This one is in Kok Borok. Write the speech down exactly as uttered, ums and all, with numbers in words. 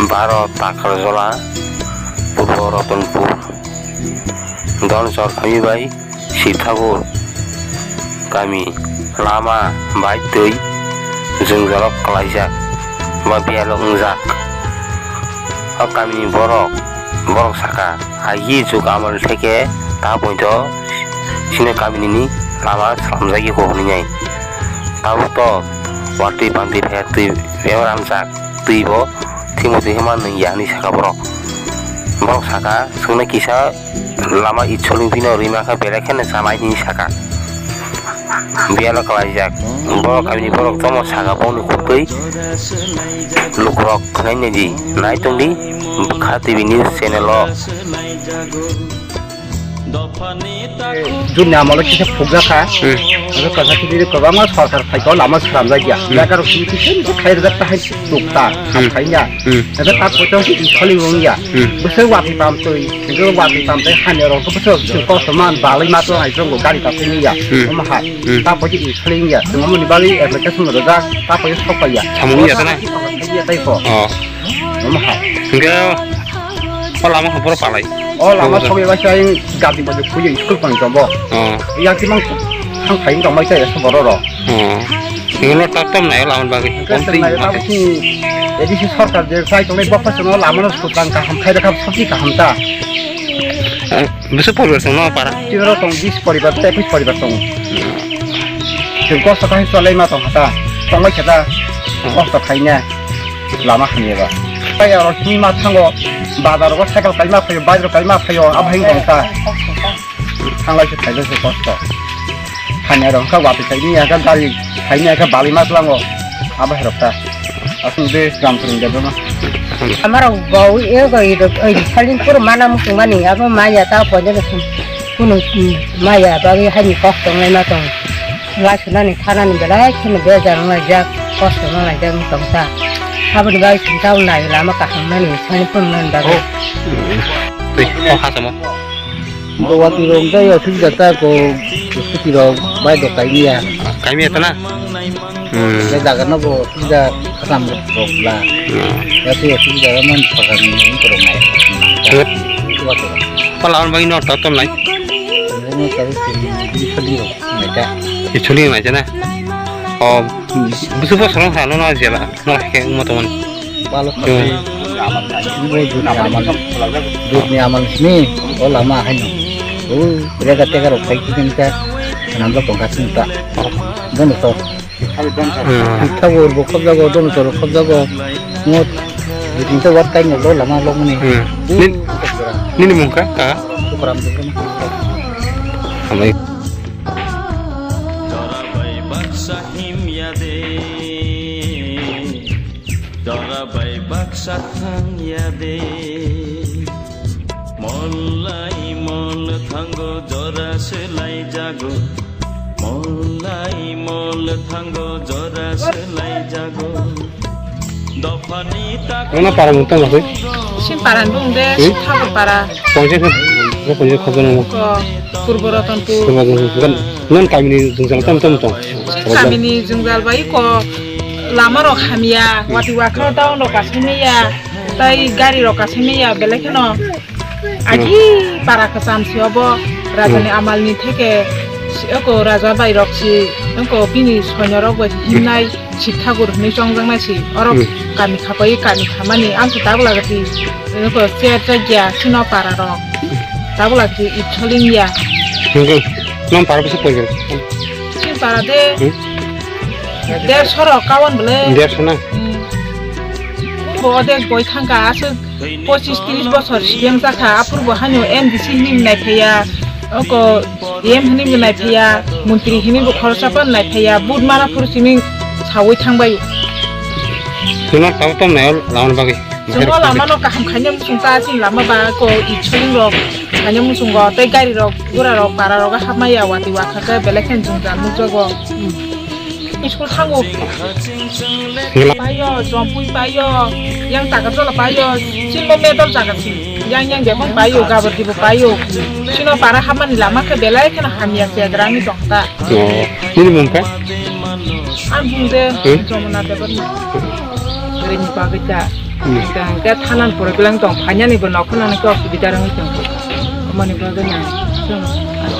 Baro Takarjola, Purbo Rotonpur, Donchor kami bai Sibthagur kami lama bai twi jwngjalo kwlaijak ba biyalo wngjak. O kamini borok, borok saka, agi juk amal theke ta poito chini kamini ni lama slamjagwi kok hwnwi nai. Tabuk to watwi pantwi phaya twi bebak ramjak. Twi bo thimo twi ma nung ya hinwi saka borok. Borok saka, "Chwngno kisa lama itsoling phino rwima khe belai kheno chanai," hinwi saka. Biyalo kwlaijak. Borok kamini borok jomo saka bongni kuktwi lukurok khwnai naidi. Nai tongdi Bwkha T V news channel o. Juni amolo kisa phukjak kha. Hmm. Abo kaisa kiri kwbangma sorkar phaikhe lama swnamjak ya. Hmm. Jaga rok simi kisa kisa khairjak ta hai tukta. Hmm. Khaina. Hmm. Abo ta koto si khali wng ya. Hmm. Bwswk watwi pam twi, bwswk watwi pam twi hamya rok bwswk kosto man balai ma tong ai jong gari ta thini ya. Hmm. Omo ha. Hmm. Ta bo ji khali ya. Omo ni bali application rojak ta bo sok ya. Samung ya ta na? Ya tai ko. Oh. Omo ha. Hingke o lama hopor palai. O lama sobi bai sai gari bai khuyo school pang jombo. Oh. Yang timang thang phai tong mai sai sa borok rok. Oh. Hingke no tak tam nai lama bagwi. Hingke tam twi nai mate. Abo sini A D C sorkar je sai tong nai bokha sono lama no school pang kaham khai da kaham sabji kaham ta. Eh, bwswk poribar tong no para? Tini rok tong bis poribar tei ekis poribar tong. Chwng kosto khai cholai ma tong kha ta. Tong bai kha ta. Kosto khai na. Lama hamya ba. Tai aro simi ma thango, bazar o cycle kaima phaio, bike rok kaima phaio, abo hai wngkha. Thanglai se phailai se kosto. Hamya rok wngkha watwi kaini ya khe gari kaini ya khe balima tlango. Abo hai rok ta. Aswk de gram swrwng de bono. Amaro bo e go i do, oi, salin puro mana muchung mani, abo maya ta poine de sum. Kunu, mm, maya bagwi haini kosto wnglaima tong. Lasunani thanani belai kheno bejal wnglaijak, kosto wnglaijak wng tong ta. Aboni bagwi chwng tabuk nai lama kaham mani, sani phunuknani bagwi. Twi, o ha tamo. Bo watwi rok jai o thik jata ko, scooty rok, bike rok kaimiya. Kaimiya ta na? Hmm. Tei jaga no bo sida khakam rok la. Hmm. Ya tei sida man khakam ni rok nai. Thik. Pala on bai no ta tom nai. Ini tahu sini di sini rok nai ta. Di sini nai ta na. Oh, busu bo sorong sa no na jela. No ke mo to man. Palo. Hmm. Ini dut ni amal. Dut ni amal sini. Oh lama hai no. Oh, rega tega rok khai sini ta. Nam rok tong ka sini ta. Dono to. Hmm. Tabo urbo khobjago, dono toro khobjago. Ngot, biting ta wat kai ngot lama lok mani. Hmm. Nin-, nini mung kha, kha? Sukram Debbarma. Hambai. Dora bai baksa himya de, dora bai baksa thangya de. Mollai mol thango jora selai jago. Mollai mol thango jora selai jago. Dophani tak. Nana para mung tang lakoi? Sin para bung de, hmm? Thakur para. Pongse khe, pongse khobjana mo. Ko, Purbo Ratanpur. Purbo Ratanpur. Non kamini jwngjal tam tam tong. Kamini jwngjal bai ko lama rok hamya, wati wakha town rok kasimiya, tai gari rok kasimiya, belai kheno. Agi para kwcham si obo rajani amalni theke si oko raja bai rok si oko bini soinyo rok bai himnai si thakur hinwi chongjaknai si oro kami khapai kami khamani amsa tabuk lagati oko chair chakya sino para rok tabuk lagati itsoling ya. Nang para bisi poigel. Sini para de derso rok kawan bole. Derso na? Bo odek boi thangka aswk. Pochis tris bosor C D M jakha, aphuru bo haino M D C hinwi nai phaiya, oko D M hinwi bo nai phaiya, montri hinwi bo khoroksa phano nai phaiya, vote mana phuru simi sawi thangbai. Hino tamo tamo nai lama bagwi. Chwng o lama no kaham khaina muchung ta, chini lama ba ko itsoling rok khaina muchungo, tei gari rok, gura rok, para rok hapmaya, wati wakha khe belai khe jwngjal nukjago. School thango. Paio, jompui paio, yang takarjola paio, silmo medal jaga si, yang yang bebong paio, gabar dibo paio. Sino para hamani lama khe belai kheno hamya se grami tongta. Oh, nini mung kha? Ang bung de, hmm? Jomona Debbarma. Rini bagwi ta. Hwnkhe thanani problem tong, phainani bo nokhornani khe osubida wngwi tong. Omoni bagwi nang chwng ang